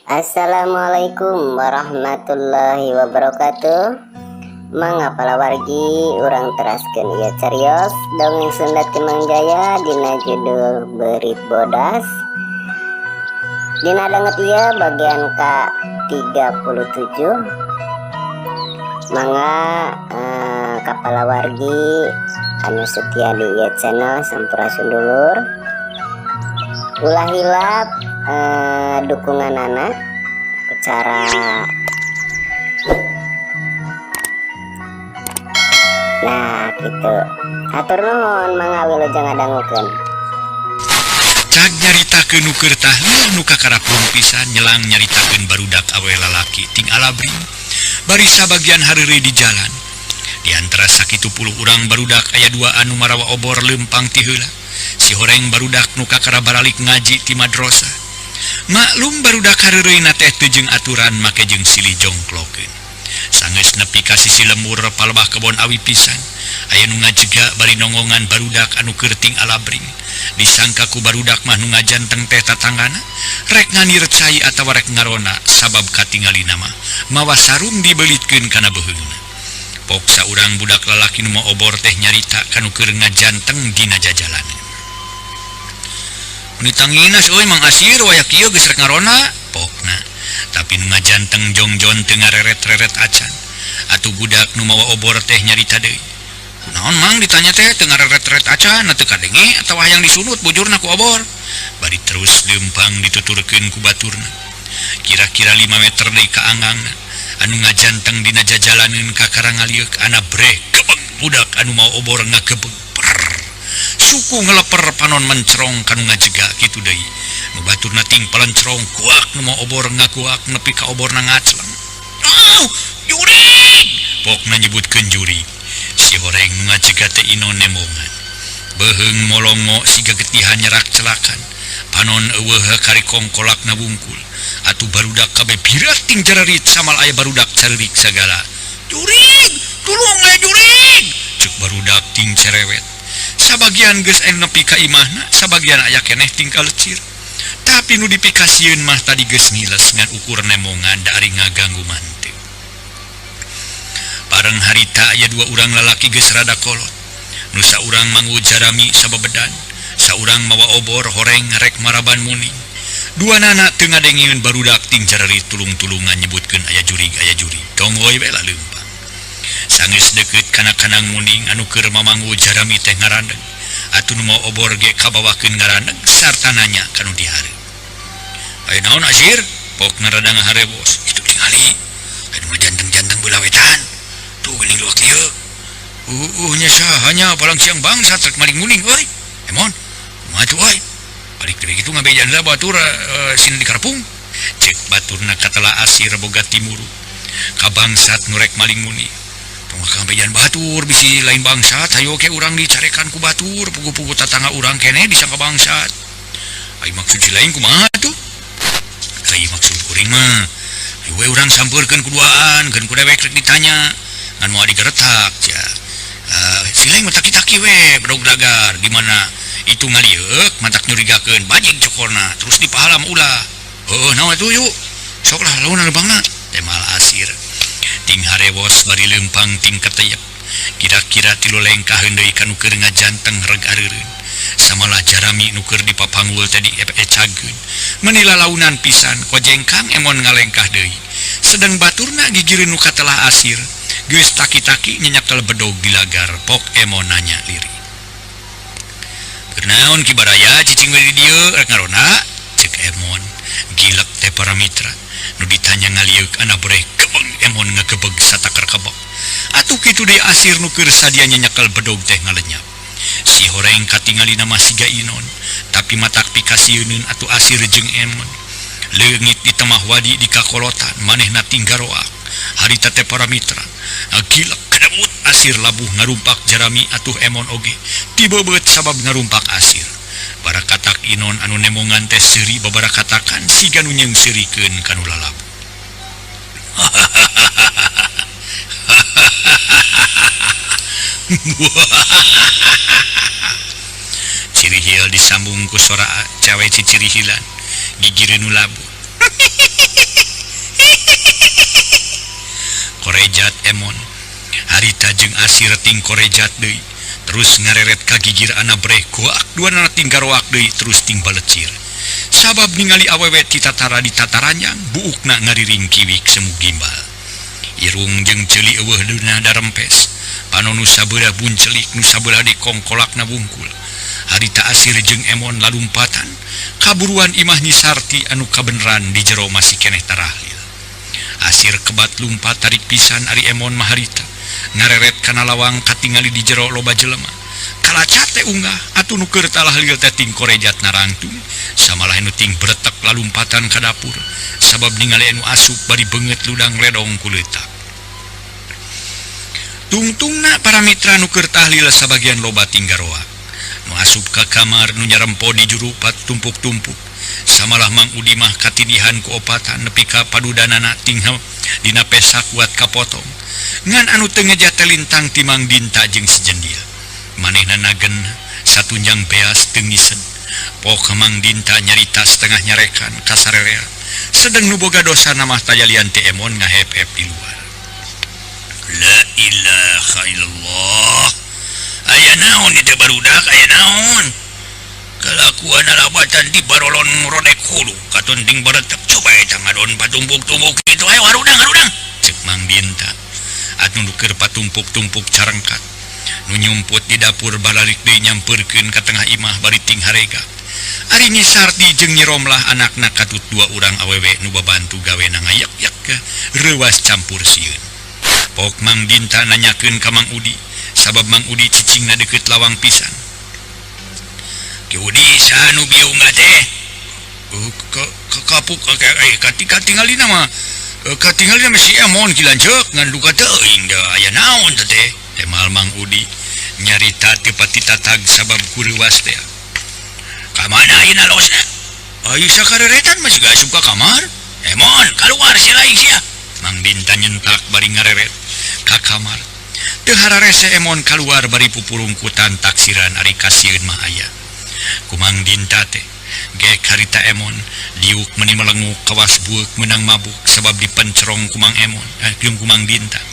Assalamualaikum warahmatullahi wabarakatuh. Mangga palawargi, urang teraskeun ieu carios dongeng Sunda ti Mang Jaya dina judul Beurit Bodas. Dina danget ieu bagian ka 37. Mangga ka palawargi anu setia di ieu channel, sampurasun dulur. Ulah hilap dukungan anak cara. Nah, gitu. Hatur nuhun, mangga wilujeng ngadangukeun. Cag nyaritakeun nu keur tahlil, nu kakara pisan nyelang nyaritakeun barudak awe lalaki ting alabring bari sabagian hareureuy di jalan. Di antara sakitu puluh urang barudak aya dua anu marawa obor lempang ti heula. Si horeng barudak nu kakara baralik ngaji ti madrasah. Maklum barudak hareureuyna teh teu jeung aturan, make jeung silih jongklokeun. Sanggeus nepi ka sisi lembur palebah kebon awi pisan, aya nu ngajega bari nongongan barudak anu keur ting alabring. Disangka ku barudak mah nu ngajanteng teh tatanggana rek nganir cai atawa rek ngarona, sabab katingalina mah mawa sarung dibelitkeun kana beuheungna. Pok saurang budak lalaki nu mawa obor teh nyarita kanu keur ngajanteng dina jajalanan. "Meni tanginas euy, Mang Asir, waya kieu geus rek ngarona," pokna. Tapi nu ngajanteng jongjon teu ngareret-reret acan. Atuh budak nu mawa obor teh nyarita deui. "Kunaon, Mang, ditanya teh teu ngareret-reret acan? Teu kadenge atawa hayang disunut bujurna ku obor?" Bari terus leumpang dituturkeun ku baturna. Kira-kira 5 meter deui ka angangna, anu ngajanteng dina jajalaneun kakara ngalieuk ana brek gebeg budak anu mawa obor ngagebeg. Prrr. Suku ngeleper, panon mencerong kanu ngajega kitu deui. Nu baturna ting palencrong kuak, nu mawa obor ngakuak nepi ka oborna ngacleng. "Oh, jurig!" Pokna nyebutkeun jurig. Si horeng nu ngajega teh inon nemongan. Beuheung molongo siga getihan nyerak celakan. Panon eueuh kari kongkolakna wungkul. Atuh barudak kabeh birat ting jararit, samal aya barudak caririk sagala. "Jurig, tulung aya jurig!" Cek barudak ting cerewet. Sabagian geus aya nepi ka imahna, sabagian aya keneh tinggal lecir. Tapi nu dipikasieun mah tadi geus ngiles, ngan ukur nemongan da ari ngaganggu manteu. Bareng harita aya dua urang lalaki geus rada kolot. Nu saurang mangu jarami sababedan, saurang mawa obor horeng rek maraban muning. Dua nana teu ngadengieun barudak ting jararit tulung-tulungan nyebutkeun aya jurig, aya jurig. Donggoy we lah leumpang. Sanggeus deukeut kana kanang muning, anu keur mamanggu jarami teh ngarandeg. Atuh nu mawa obor ge kabawakeun ngarandeg sarta nanya kanu dihareup. "Aya naon, Asir?" Pokna rada ngaharebos. "Itu tingali. Aya nu ngajanteng-janteng belah wetan. Tuh geuning luak ieu." Nya saha nya, palang siang bangsat rek maling muning euy. Emon, kumaha tuh euy? Balik deui kitu ngabejan lah batur sina dikarepung. Cek baturna katela Asir boga timuru. Ka bangsat nu rek maling muning. Tong kabejan batur bisi lain bangsat, hayo ke urang dicarekan ku batur, pugu-pugu tatangga urang keneh disangka bangsat. Ai maksud si lain kumaha tuh? Ai maksud kuring mah, hayo we urang sampeurkeun kuduaan, keun ku dewek rek ditanya. Ngan moal digeretak sia. Si lain mah taki-taki we bedog dagar, gimana itu ngalieuk matak nyurigakeun bajing cokorna terus dipahalam ulah. Heuh, naon atuh yuk? Sok lah lawan leumpangna. Temal Asir. Ting harewos bari leumpang ting keteyep. Kira-kira 3 lengkaheun deui kanu keur ngajanteng reg areureun. Samalah jarami nu keur dipapanggul teh diecageun. Meni lalaunan pisan kojengkang Emon ngalengkah deui. Sedang baturna gigireun nu katelah Asir. Geus taki-taki nyenyekel bedog di lagar, pok Emon nanya lirih. "Kunaon, Ki Baraya, cicing we di dieu rek ngarona?" Cek Emon. Gilek teh para mitra. Nu ditanya ngalieuk ana breh gebeg Emon ngagebeg satakar kebek. Atuh kitu deui Asir nu keur sadia nyenyekel bedog teh ngalenyap. Si horeng katingalina mah siga inon, tapi matak pikasieuneun atuh Asir jeung Emon. Leungit di temah wadi di kakolotan, manehna tinggaroak. Harita teh para mitra. Gilek kademut Asir labuh ngarumpak jarami, atuh Emon oge tibebeut sabab ngarumpak Asir. Barakatak inon anu nemongan teh seuri babarakatakan siga nu nyeungseurikeun kanu lalabu. Cirihil disambung ku sora cawe cicirihilan gigireun nu labuh. Emon. Harita jeung Asir ting korejat deui terus ngareret ka gigir ana breh goak duanana ting garoak deui terus ting balecir. Sabab ningali awewe ti tatara di tataranyang buukna ngariring kiwik semu gimbal. Irung jeung ceuli eueuh deuna darempes. Panon nu sabelah buncelik nu sabelah dikongkolakna wungkul. Harita Asir jeung Emon lalumpatan kaburuan imah Nyi Sarti anu kabeneran di jero masih keneh tarahlil. Asir kebat lumpat tarik pisan ari Emon mah harita ngareret kana lawang katingali di jero loba jelema. Kalacat teh unggah atuh nu keur talahlil teh ting korejat narangtung samalah nu ting bretek lalumpatan ka dapur sabab ningali anu asup bari beungeut ludang ledong kuleutak. Tungtungna para mitra nu keur tahlil sabagian loba ting garoa. Nu asup ka kamar nu nyarempo di jurupat tumpuk-tumpuk. Samalah Mang Udi mah katindihan ku opatan nepi ka padudanana ting dina pesak kuat kapotong. Ngan anu teu ngeja teh lintang ti Mang Dinta jeung si Jendil. Manehna nagen satunjang beas teu ngisen. Pok Mang Dinta nyarita setengah nyarekan kasarerea. Sedeng nu boga dosa mah tayalian ti Emon ngahep-hep di luar. La ilaha illallah. Aya naon ieu teh barudak, aya naon? Kalakuan alabatan di barolon rodek hulu katon ting baretek coba eta ngadon patumpuk-tumpuk kitu ayo harudang-harudang. Cek Mang Dinta. Atuh nu keur patumpuk-tumpuk carengkat. Nu nyumput di dapur balalik deui nyampeurkeun ka tengah imah bari ting harega. Ari Nyi Sarti jeung Nyi Romlah anakna katut dua urang awewe nu babantu gawena ngayak-yak reuwas campur sieun. Pok Mang Dinta nanyakeun ka Mang Udi sabab Mang Udi cicingna deukeut lawang pisan. Ki Udi saha nu biung teh? Kapuk katingalina mah katingalina mah si Emon ki lanceuk ngan duka teuing da aya naon teh teh. Temal Mang Udi nyarita teu pati tatag sabab kureuwas teh. Ka mana ayeuna losna? Ai sakareretan mah siga asup ka kamar. Emon kaluar si lain sia. Mang Dinta nyentak bari ngareret ka kamar. Teu hararese Emon kaluar bari pupurungkutan taksiran ari kasieun mah aya. Ku Mang Dinta teh gek harita Emon diuk meni melenguk kawas bueuk meunang mabuk sabab dipencerong ku Mang Emon jeung ku Mang Dinta.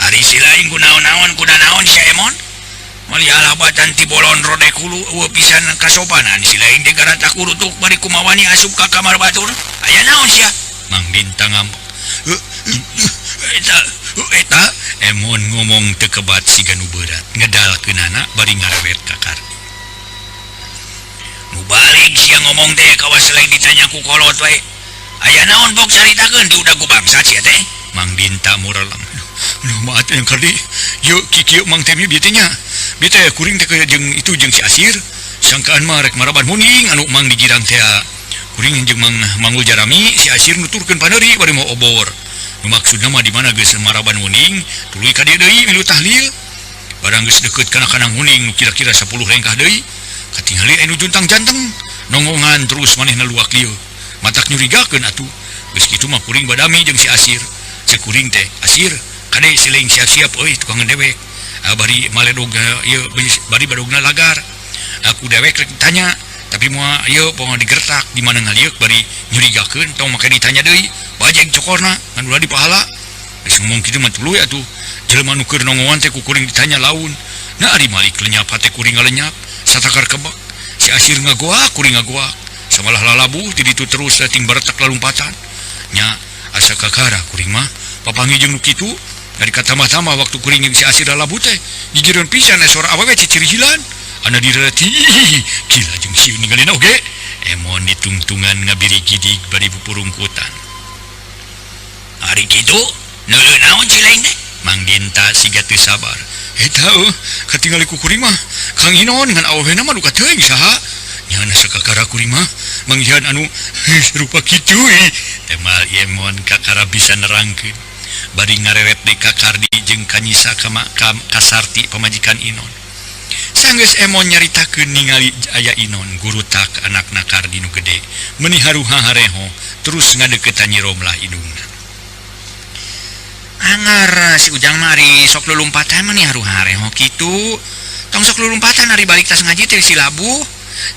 Ari si lain ku naon-naon ku naon si Emon? Mali alabatan ti bolon rodek hulu eueuh pisan kasopanan si lain teh garatak urutuk bari kumawani asup ka kamar batur. Aya naon sia? Mang Dinta ngambek. Eta eta Emon ngomong teu kebat siga nu beurat ngedalkeunana bari ngareret ka Kardi. Nu balik sia ngomong teh kawas lain ditanya ku kolot we. Aya naon bok caritakeun di udah ku bangsa sia teh? Mang Dinta murelem. Aduh maat yang Kardi. Yeuh kikieu Mang teh bieu teh nya. Bieu teh kuring teh jeung itu jeung si Asir. Sangkaan mah rek maraban huning anu Mang di girang teh. Kuring jeung Mang Mangul Jarami si Asir nuturkeun paneuri bari mau obor. Nu maksudna mah di mana geus maraban huning tuluy ka dieu deui milu tahlil. Barang geus deukeut kana kanang huning nu kira-kira 10 lengkah deui. Katingali anu juntang janteng nongongan terus manehna luak lieu. Matak nyurigakeun atuh. Geus kitu mah kuring badami jeung si Asir. Cek kuring teh, Asir kade siling siap-siap euy tukang dewek. Bari maledog ieu bari badogna lagar. Aku dewek rek ditanya, tapi moal ieu pokona digertak di mana ngalieuk bari nyurigakeun tong make ditanya deui. Bajeng cokorna ngan ulah dipahala. Geus ngomong kitu mah tuluy atuh. Jelema nu keur nongongan teh ku kuring ditanya laun. Nah ari malik lenyap hate kuring ngalenyap satakar kebek. Si Asir ngagoak kuring ngagoak. Samalah lalabuh ti ditu terus ting baretak lalumpatan. Nya asa kakara kuring mah papanggih jeung nu kitu. Dari katambah-tambah waktu kuring jeung si Asir lalabuh teh gigireun pisan sora awewe cicirihilan. Ana direti gila jeung sieun ningalina oge. Emon ditungtungan ngabiri gidig bari pupurungkutan. Ari kitu neuleuh naon si lain teh? Mang Dinta siga teu sabar. Eta eueuh katingali ku kuring mah Kang Inon ngan awewena mah duka teuing saha. Nya asa kakara kuring mah manggihan anu rupa kitu. Temal Emon kakara bisa nerangkeun. Bari ngareret deui ka Kardi jeung ka Nyisa Kasarti pamajikan Inon. Sanggeus Emon nyaritakeun ningali aya Inon gurutak anakna Kardi nu gede meuni haruha hareho terus ngadeuketan Nyi Romlah indungna. Angar si Ujang mah ari sok lulumpatan mah haruha hareho kitu. Tong sok lulumpatan ari balik tas ngaji teh si labuh.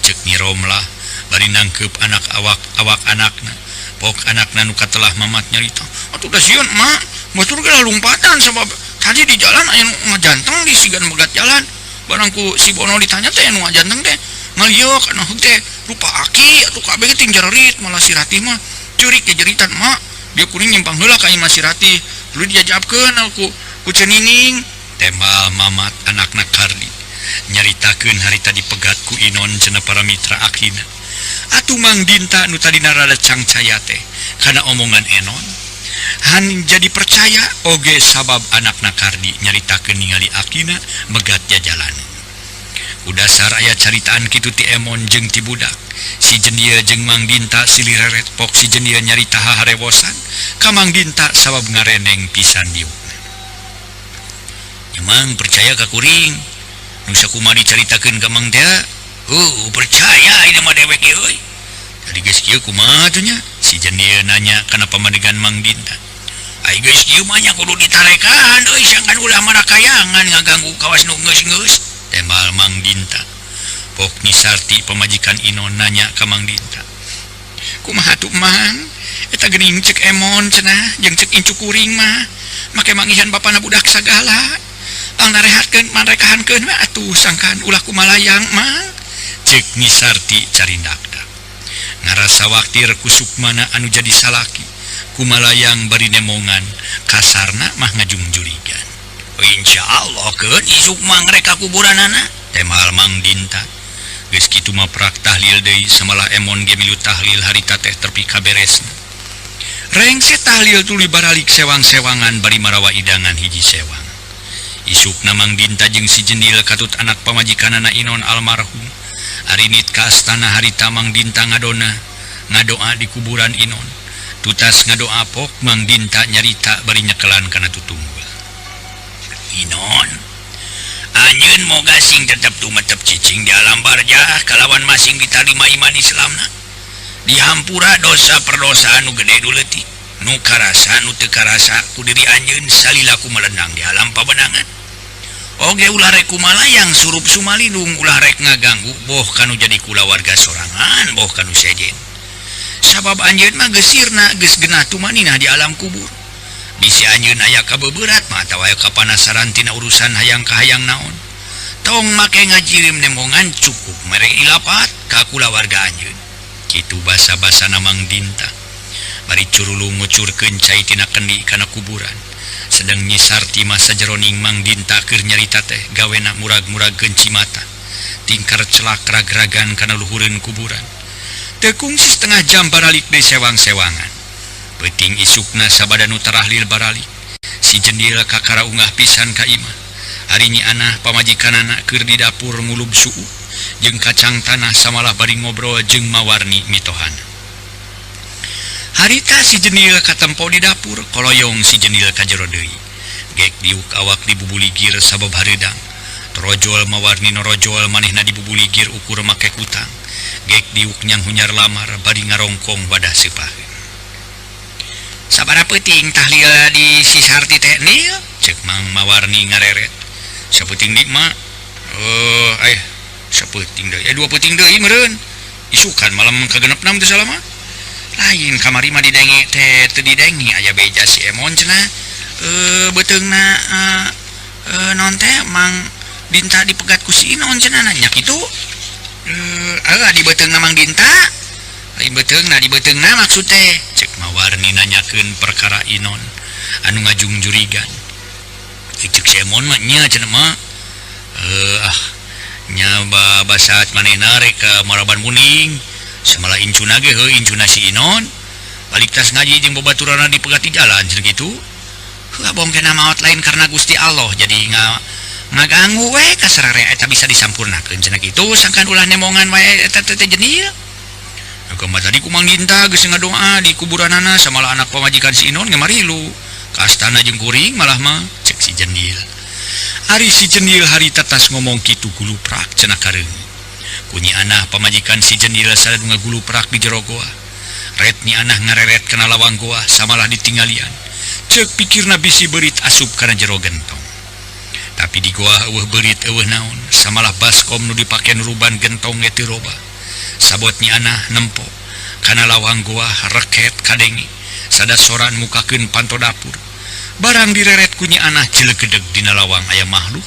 Cek Nyi Romlah bari nangkeup anak awak-awak anakna. Pok anakna nu katelah mamat nyarita. Atuh da sieun mak Batur ge lompatan sabab tadi di jalan aya nu ngajanteng di sigan megat jalan. Barang ku si Bono ditanya teh nu ngajanteng teh ngaliuk anu teh rupa aki atuh kabeh ting jarerit malah si Ratih mah ceurik jeritan mak. Dia kuring nyimpang heula ka imah si Ratih. Tuluy dijajabkeun ku Cenining. Tembal Mamat anakna Kardi nyaritakeun harita dipegat ku Inon cenah para mitra akina. Atuh Mang Dinta nu tadina rada cangcaya teh kana omongan Enon han jadi percaya oge sabab anakna Kardi nyaritakeun ningali akina megat jajalan. Udasar aya caritaan kitu ti Emon jeung ti budak. Si Jendia jeung Mang Dinta silih reret pok si Jendia nyarita haharewosan ka Mang Dinta sabab ngareneng pisan diukna. Emang percaya ka kuring nu sakumaha dicaritakeun ka Mang teh? Heuh, percaya ieu mah dewek ieu euy. Jadi geus kieu kumaha tuh nya? Si Jendia nanya kana pamadegan Mang Dinta. Ai geus kieu mah nya kudu ditarekan euy sangkan ulah marakayangan ngaganggu kawas nu geus-geus. Tembal Mang Dinta. Pok Nisarti pamajikan Inon nanya ka Mang Dinta. Kumaha tuh Mang? Eta geuning cek Emon cenah jeung cek incu kuring mah. Make mangihan bapana budak sagala. Pang narehatkeun manrekahankeun we atuh sangkan ulah kumalayang Mang. Cek Nisarti carindakdak. Ngarasa waktir ku Sukmana anu jadi salaki. Kumalayang bari nemongan kasarna mah ngajungjurigan. Insya Allah keun isuk mah ngreka kuburanana. Temal Mang Dinta. Geus kitu mah prak tahlil deui samalah Emon ge milu tahlil harita teh tepi ka beresna. Rengse tahlil tuluy baralik sewang-sewangan bari marawa idangan hiji sewang. Isukna Mang Dinta jeung si Jendil katut anak pamajikanana Inon almarhum. Arinit ka astana harita Mang Dinta ngadona ngadoa di kuburan Inon. Tutas ngadoa pok Mang Dinta nyarita bari nyekelan kana tutunggul. Inon anjeun moga sing tetep tumetep cicing di alam barjah kalawan masing ditarima iman Islamna. Dihampura dosa perdosaan nu gede nu leutik nu karasa nu teu karasa ku diri anjeun salila ku melenang di alam pabenangan. Oge ulah rek kumalayang surup sumalindung ulah rek ngaganggu boh kanu jadi kulawarga sorangan boh kanu sejen. Sabab anjeun mah geus sirna geus genah tumaninah di alam kubur. Bisi anjeun aya kabeberat mah atawa aya kapanasaran tina urusan hayang kahayang naon. Tong make ngajirim nemongan cukup mere ilapat ka kulawarga anjeun. Kitu basa-basana Mang Dinta. Bari curulung ngucurkeun cai tina kendi kana kuburan. Sedang Nyi Sarti mah sajeroning Mang Dinta keur nyarita teh gawena murag-muragkeun cimata. Tingkar celak rag-ragan kana luhureun kuburan. Teu kungsi setengah jam baralik deui sewang-sewangan. Peuting isukna sabada nu tarahlil baralik. Si Jendil kakara ungah pisan ka imah. Ari Nyi Anah pamajikanana keur di dapur ngulub suuk jeung kacang tanah samalah bari ngobrol jeung Mawarni mitohana. Harita si Jendil katempo di dapur, koloyong si Jendil ka jero deui. Gek diuk awak dibubuligir sabab hareudang. Torojol Mawarni norojol manehna dibubuligir ukur make kutang. Gek diuk nyang hunyar lamar bari ngarongkong wadah seupaheun. Sabaraha peuting tahlil di si Sarti teh nil? Cek Mang Mawarni ngareret. Sapeuting deui mah. Sapeuting deui. Dua peuting deui meureun. Isukan malam kagenepna teu salah mah. Lain kamari mah didenge teh teu didenge aya beja si Emon cenah. Beuteungna naon teh Mang Dinta dipegat ku si Inon cenah nya kitu. Di beuteungna Mang Dinta. Lain beuteungna di beuteungna maksud teh. Cek Mawarni nanyakeun perkara Inon anu ngajungjurigan. Cek si Emon mah nya cenah mah. Nya basat manehna rek ka Maraban Muning. Samalah incuna ge heuh incuna si Inon. Balik tas ngaji jeung babaturana dipegat di jalan cenah kitu. Heuh bongkena maot lain karena Gusti Allah jadi ngaganggu we ka sararea eta bisa disampurnakeun cenah kitu sangkan ulah nemongan wae eta teh jenil. Kumaha tadi ku Mang Dinta geus ngadoa di kuburanana samalah anak pamajikan si Inon ge marilu. Ka astana jeung kuring malah mah cek si Jendil. Ari si Jendil harita tas ngomong kitu guluprak cenah kareung. Ku Nyi Anah pamajikan si Jendil sadadu ngaguluprak di jero goa. Ret Nyi Anah ngareret kana lawang goa samalah ditinggalian. Cek pikirna bisi beurit asup kana jero gentong. Tapi di goa eueuh beurit eueuh naon, samalah baskom nu dipake nuruban gentong ge teu robah. Sabot Nyi Anah nempo kana lawang goa reket kadenge. Sada soran mukakeun panto dapur. Barang direret ku Nyi Anah jelegedeg dina lawang aya makhluk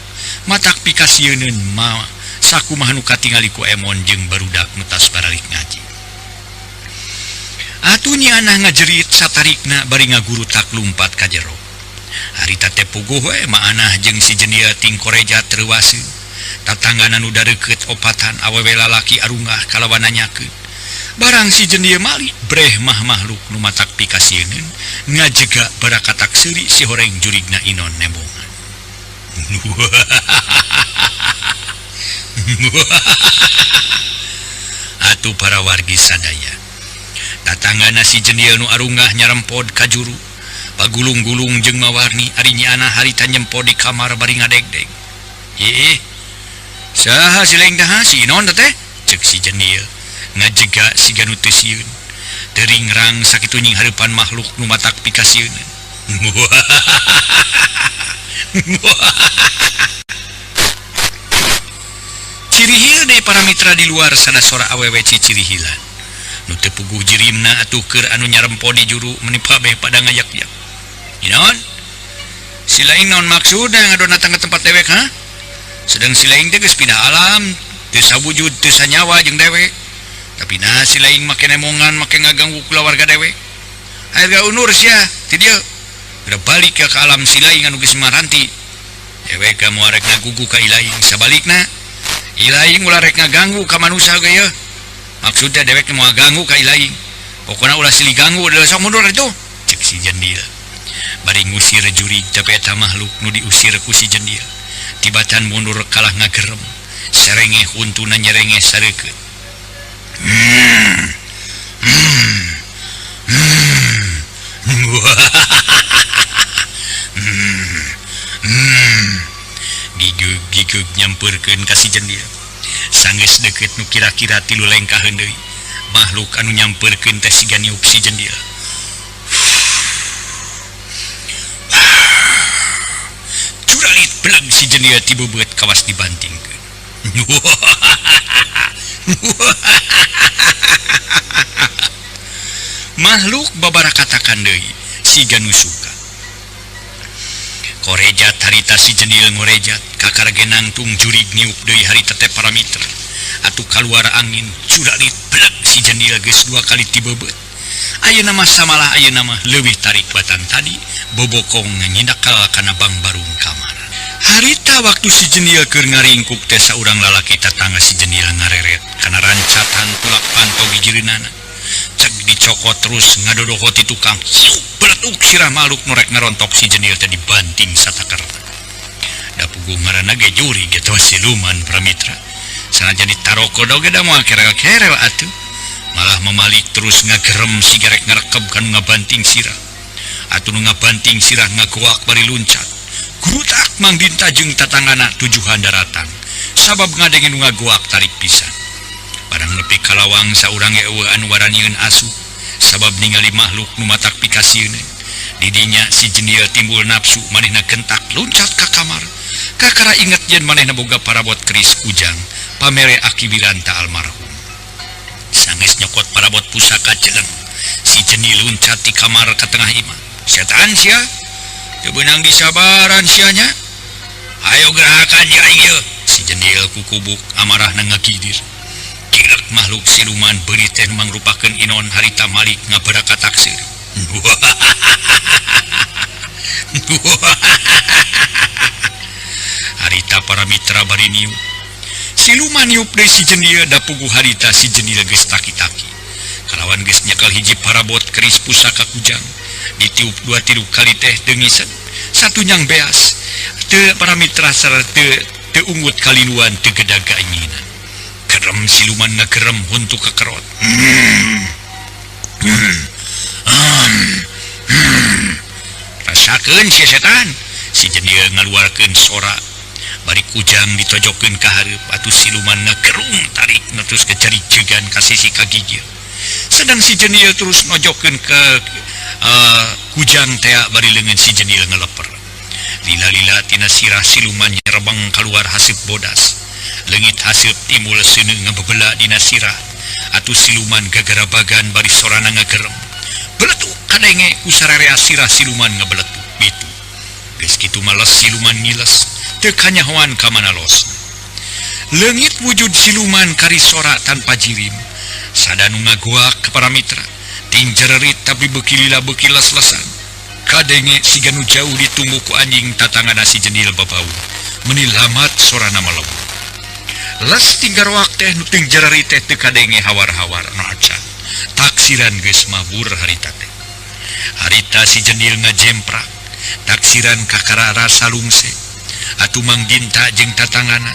matak pikasieuneun ma sakumaha nu katingali ku Emon jeung barudak nu tas baralik ngaji. Atuh Nyi Anah ngajerit satarikna bari ngagurutak lumpat ka jero. Harita teh puguh we Ma Anah jeung si Jendil ting korejat reuwaseun. Tatangga nu dareukeut opatan awewe lalaki arungah kalawan nanyakeun. Barang si Jendil malik breh mah makhluk nu matak pikasieuneun ngajega barakatak seuri si horeng jurigna Inon nembongan. Atuh para wargi sadaya. Tatanggana si Jendil nu arungah nyarempod ka juru. Pagulung-gulung jeung mawarni ari Nyi Anah harita nyempod di kamar bari ngadegdeg. Iih. Saha si laing tah si Inon teh? Cek si Jendil ngajega siga nu teu sieun. Teuring rang sakitu nying hareupan makhluk nu matak pikasieun. Cirihil deui para mitra di luar sada sora awewe cicirihilan. Nu teu puguh jirimna atuh keur anu nyarempo di juru meuni kabeh pada ngayak-yak. Inon, si laing naon maksudna ngadon datang ke tempat dewek ha? Sedang si laing teh geus pindah alam, teu sawujud teu sanyawa jeung dewek. Tapi nah si laing make nemongan make ngaganggu kulawarga dewek. Harga unur sia ti dieu. Geura balik ka alam si laing anu geus maranti. Dewek ka moal rek ngagugu ka ilaing sabalikna. Ilaing ulah rek ngaganggu ka manusia ge yeuh. Maksudna dewek moal ganggu ka ilaing. Pokona ulah silih ganggu deui sok mundur itu. Cek si Jendil. Bari ngusir jurig tapi eta makhluk nu diusir ku si Jendil. Tibatan mundur kalah ngagerem. Serengeh huntuna nyerengeh sareukeut. Gigug-gigug nyampeurkeun ka si Jendil. Sanggeus deukeut nu kira-kira 3 lengkaheun deui. Makhluk anu nyampeurkeun teh siga niup si Jendil. Curalit belag si Jendil tibebeut kawas dibantingkeun. Makhluk babarakatakan deui siga nu suka. Korejat harita si Jendil ngorejat kakara ge nangtung jurig niup deui harita teh para mitra. Atuh kaluar angin curalit belag si Jendil geus 2 kali tibebeut. Ayeuna mah samalah ayeuna mah leuwih tarik batan tadi bobokong nyindakal kana bangbarung kamar. Harita waktu si Jendil keur ngaringkuk teh saurang lalaki tatangga si Jendil ngareret kana rancatan tulak panto gigireunana. Cek dicokot terus ngadodohot ti tukang. Beletuk sirah makhluk nu rek ngarontok si Jendil teh dibanting satakerna. Da puguh ngaranna ge jurig eta siluman pramitra. Sanajan ditaroko oge da moal kerel-kerel atuh. Malah memalik terus ngagerem siga rek ngarekeb kanu ngabanting sirah. Atuh nu ngabanting sirah ngagoak bari luncat. Gurutak Mang Dinta jeung tatanggana tujuhan daratan. Sabab ngadenge nu ngagoak tarik pisan. Barang nepi ka lawang saurang ge eueuh anu waranieun asup. Sabab ningali makhluk nu matak pikasieun. Didinya si Jendil timbul nafsu manehna gentak luncat ka kamar. Kakara inget yen manehna boga parabot keris kujang pamere Aki Wiranta almarhum. Sanggeus nyokot parabot pusaka celeng. Si Jendil luncat di kamar ka tengah imah. Setan sia. Teu beunang disabaran sia nya. Ayo gerakan ya ieu. Si Jendil kukubuk amarahna ngagidir. Kilek makhluk siluman beurit teh mangrupakeun Inon harita malik ngabarakatak seuri. Harita para mitra bari niup. Siluman niup deui si Jendil da puguh harita si Jendil geus taki-taki. Kalawan geus nyekel hiji parabot keris pusaka kujang. Ditiup 2-3 kali teh deungisan. Satu nyang beas. Teu para mitra sarta teu ungut kaliluan teu gedag kainginan. Gerem siluman ngagerem huntu kekerot. Rasakeun si setan. Si Jendil ngaluarkeun sora. Bari kujang ditojokeun ka hareup atuh siluman ngagerung tarik terus kecari jegan ka sisi kagigir. Sedang si Jendil terus nojokeun ke kujang tea bari leungeun si Jendil ngeleper. Lila-lila tina sirah siluman nyerebang kaluar haseup bodas. Leungit haseup timbul seuneu ngabebela dina sirah. Atuh siluman gagarabagan bari sorana ngagerem. Beletuk kadenge ku sararea sirah siluman ngabeletuk bitu. Geus kitu mah les siluman ngiles teu kanyahoan ka mana losna. Leungit wujud siluman kari sora tanpa jirim. Sada nu ngagoak ka para mitra ting jererit tapi beuki lila beuki les-lesan. Kadenge siga nu jauh ditunggu ku anjing tatangana si jendil babau. Meni lamat sorana malebu. Les tinggarwak teh nu ting jererit teh teu kadenge hawar-hawar nu acan. Taksiran geus mabur harita teh. Harita si jendil ngajemprak. Taksiran kakara rasa lungse. Atuh Mang Dinta jeung tatangana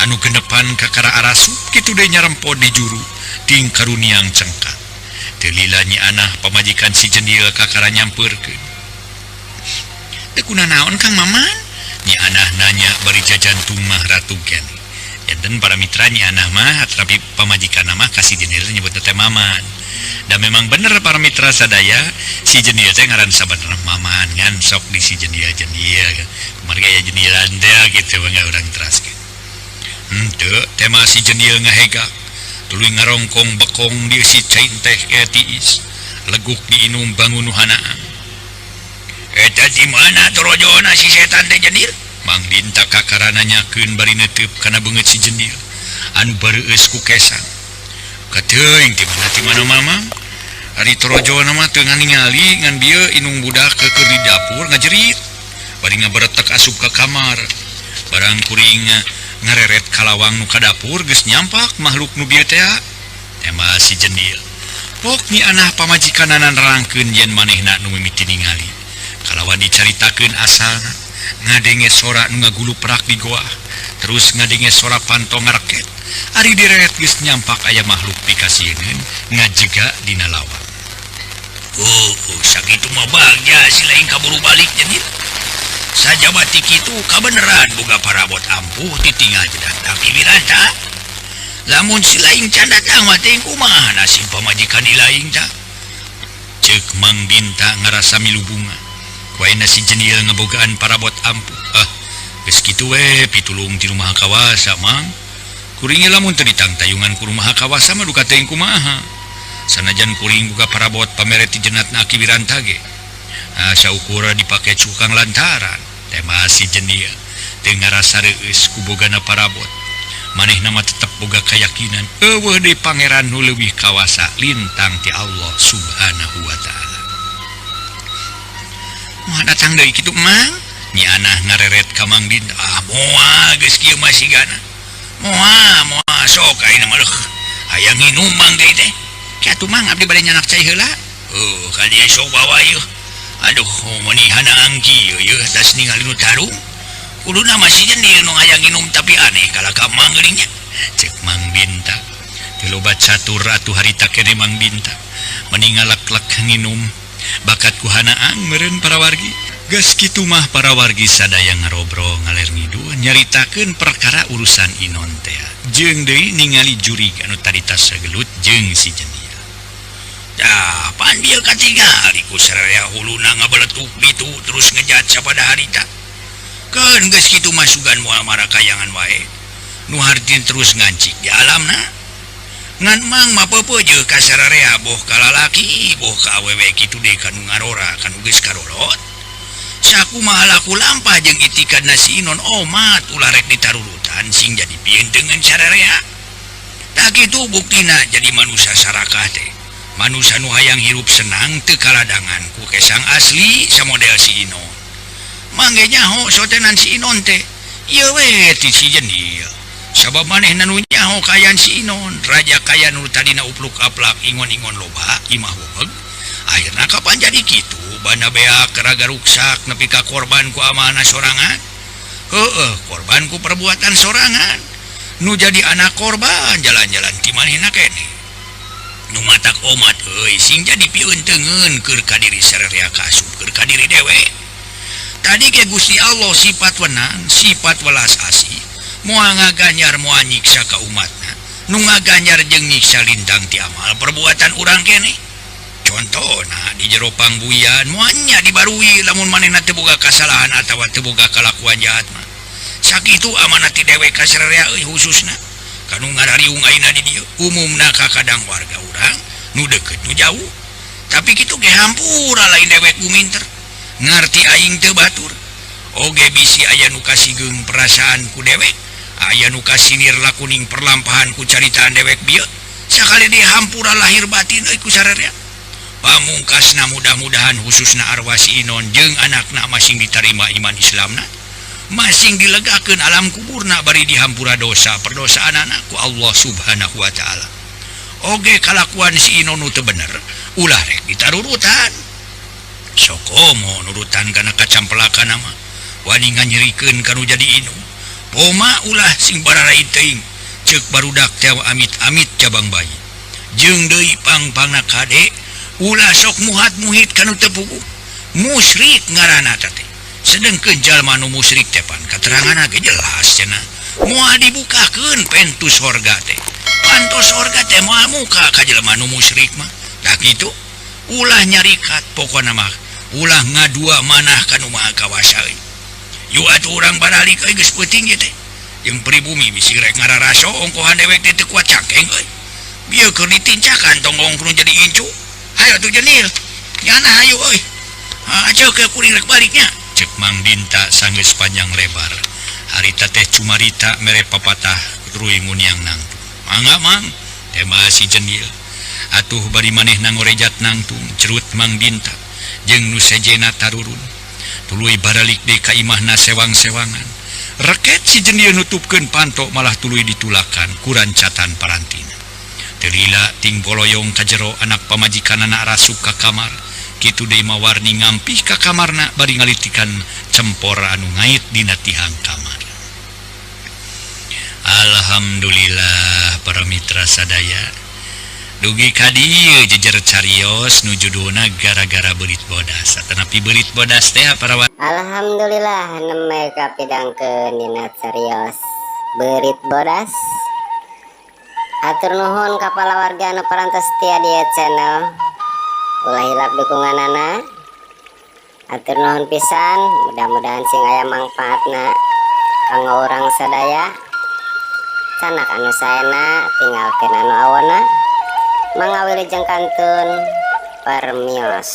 anu genepan kakara arasup kitu deui nyarempo di juru ting karuniang cengkak. Teu lila Nyi Anah pamajikan si jendil kakara nyampeurkeun. Teu kunanaon Kang Maman? Nyi Anah nanya bari jajantung mah ratu keneh. Janten para mitra Nyi Anah mah tapi pamajikan mah ka si jendil nyebutna teh Maman. Da memang bener para mitra sadaya si jendil teh ngaran sabenerna Maman ngan sok di si jendil-jendil. Kumarga aya jendilan teh kitu mangga urang teraskeun. Henteu tema si jendil ngahega. Tuluy ngarongkong bekong di si cai teh tiis. Leguk diinum bangun nu hanaan. Eta di mana torojona si setan teh jendil? Mang Dinta kakara nanyakeun bari neuteub kana beungeut si jendil anu bareueus ku kesang. Kateuing ti mana ti mana Mamang? Ari torojona mah teu ningali ngan bieu inung budak keur di dapur ngajerit. Bari ngaberetek asup ka kamar. Barang kuring ngareret kalawang nu ka dapur geus nyampak makhluk nu bieu teh. Tema si jendil. Pok Nyi Anah pamajikanana nerangkeun yen manehna nu mimiti ningali. Kalawan dicaritakeun asalna ngadenge sora nu ngaguluprak di goa, terus ngadenge sora panto ngareket. Ari direret geus nyampak aya makhluk pikasieun ngajega dina lawang. Oh, sakitu mah bagja si lain kaburu balik jendil. Sajabati kitu kabeneran boga parabot ampuh ditinggal jedak tapi wiranta. Lamun si lain can datang mah teh kumaha nasib pamajikan ilaing ta? Ceuk Mang Dinta ngarasa milu bunga. Kuaina si jendil ngebogaan parabot ampuh. Ah, geus kitu we pitulung ti rumah kawasa Mang. Kuring lamun teu ditangtayungan ku rumah kawasa mah duka teuing kumaha. Sanajan kuring boga parabot pamere ti jenatna Aki Wiranta ge. Ah, saukur dipake cukang lantaran. Tema si jendil teu ngarasa reueus ku bogana parabot. Manehna mah tetep boga kayakinan eueuh deui pangeran nu leuwih kawasa lintang ti Allah Subhanahu wa taala. Moal datang deui kitu Mang? Nyi Anah ngareret ka Mang Dinta. Ah, moal geus kieu mah sigana. Moal, moal sok ayeuna mah leuh. Hayang nginum Mang deui teh. Ki atuh Mang abdi bade nyanak cai heula. Heuh, ka dieu sok bawa yeuh. Aduh, meuni hanaang kieu yeuh tas ningali nu tarung. Kuduna mah si jendil nu hayang nginum tapi aneh kalah ka Mang geuning nya. Ceuk Mang Dinta. Teu loba catur atuh harita keneh Mang Dinta. Meni ngalek-lek nginum. Bakat ku hanaang meureun para wargi. Geus kitu mah para wargi sadaya ngarobrol ngaler ngidul nyaritakeun perkara urusan Inon teh. Jeung deui ningali jurig anu tadi tas sagelut jeung si jendil. Tah, pan bieu katingali ku sararea huluna ngabeletuk ditu terus ngejat sapada harita. Keun geus kitu mah sugan moal marakayangan wae. Nu hartina terus ngancik di alamna. Ngan Mang mah peupeujeuh ka sararea boh ka lalaki boh ka awewe kitu deui ka nu ngarora ka nu geus karolot. Sakumaha laku lampah jeung itikadna si Inon omat ulah rek ditarurutan sing jadi pientengeun sararea. Tah kitu buktina jadi manusia sarakah teh. Manusia nu hayang hirup senang teu kaladangan ku kesang asli samodel si Inon. Mangge nyaho sotenan si Inon teh. Ieu we ti si jendil. Sabab manehna nu nyaho kayan si Inon, raja kaya nu tadina upluk aplak ingon-ingon loba imah bobeg. Akhirna kapan jadi kitu banda beak raga ruksak nepi ka korban ku amanah sorangan. Heueuh, korban ku perbuatan sorangan. Nu jadi anak korban jalan-jalan ti manehna keneh. Nu matak omat euy sing jadi pieunteuneun keur ka diri sararea kasup keur ka diri dewe. Tadi ge Gusti Allah sifat wenang, sifat welas asih. Moal ngaganyar moal nyiksa ka umatna. Nu ngaganyar jeung nyiksa lintang ti amal perbuatan urang keneh. Contona di jero pangbuyan moal nya dibarui lamun manehna teu boga kasalahan atawa teu boga kalakuan jahat mah. Sakitu amanah ti dewe ka sararea euy khususna. Kanu ngarariung ayeuna di dieu umumna ka kadang warga urang nu deukeut nu jauh. Tapi kitu ge hampura lain dewek guminter. Ngarti aing teu batur. Oge bisi aya nu kasigeung perasaan ku dewek, aya nu kasinir lakuning perlampahan ku caritaan dewek bieu. Sakali dihampura lahir batin euy ku sararea. Pamungkasna mudah-mudahan khususna arwah si Inon jeung anakna masing ditarima iman Islamna, masing dilegakeun alam kuburna bari dihampura dosa perdosaanana ku Allah Subhanahu wa taala. Oge kalakuan si Inon nu teu bener, ulah rek ditarurutan. Sokomo nurutan kana kacampelakan mah wani nganyerikeun kanu jadi indung. Poma ulah sing bararai teuing, ceuk barudak teh amit-amit cabang bayi. Jeung deui pangpangna kade ulah sok muhat-muhit kanu teu puguh. Musyrik ngaranna teh. Sedengkeun jalma nu musyrik teh pan kateranganna ge jelas cenah. Moal dibukakeun pentu sorga teh. Panto sorga teh moal muka ka jelema nu musyrik mah. Tah kitu ulah nyarikat pokona mah ulah ngadua manah kanu Maha Kawasa euy. Yu atuh urang baralik euy geus peuting ieu teh. Jeung pribumi bisi rek ngararaso ongkohan dewek teh teu kuat cangkeng euy. Bieu keur ditincakan tonggong kudu jadi incu. Hayo atuh jenil. Nyana hayu euy. Ha ceuk ke kuring rek baliknya. Ceuk Mang Dinta sanggeus panjang lebar. Harita teh cumarita mere papatah tuluy nguniang nangtung. Mangga Mang, tema si jenil. Atuh bari manehna ngorejat nangtung cerut Mang Dinta jeung nu sejena tarurun. Tuluy baralik deui ka imahna sewang-sewangan. Reket si jenil nutupkeun panto malah tuluy ditulakan ku rancatan parantina. Teu lila ting boloyong ka jero anak pamajikanana rasup ka kamar. Kitu deui mawarni ngampih ka kamarna bari ngalitikan cempor anu ngait dina tihang kamar. Alhamdulillah para mitra sadaya. Dugi ka dieu jejer carios nu judulna gara-gara beurit bodas. Atanapi beurit bodas teh para Alhamdulillah nembe kapidangkeun dina carios beurit bodas. Hatur nuhun ka palawarga anu parantos setia di channel. Ulah hilap dukunganana. Hatur nuhun pisan, mudah-mudahan sing aya mangfaatna kanggo urang sadaya. Candak anu saena tinggalkeun anu awona. Mangga wilujeng kantun permios.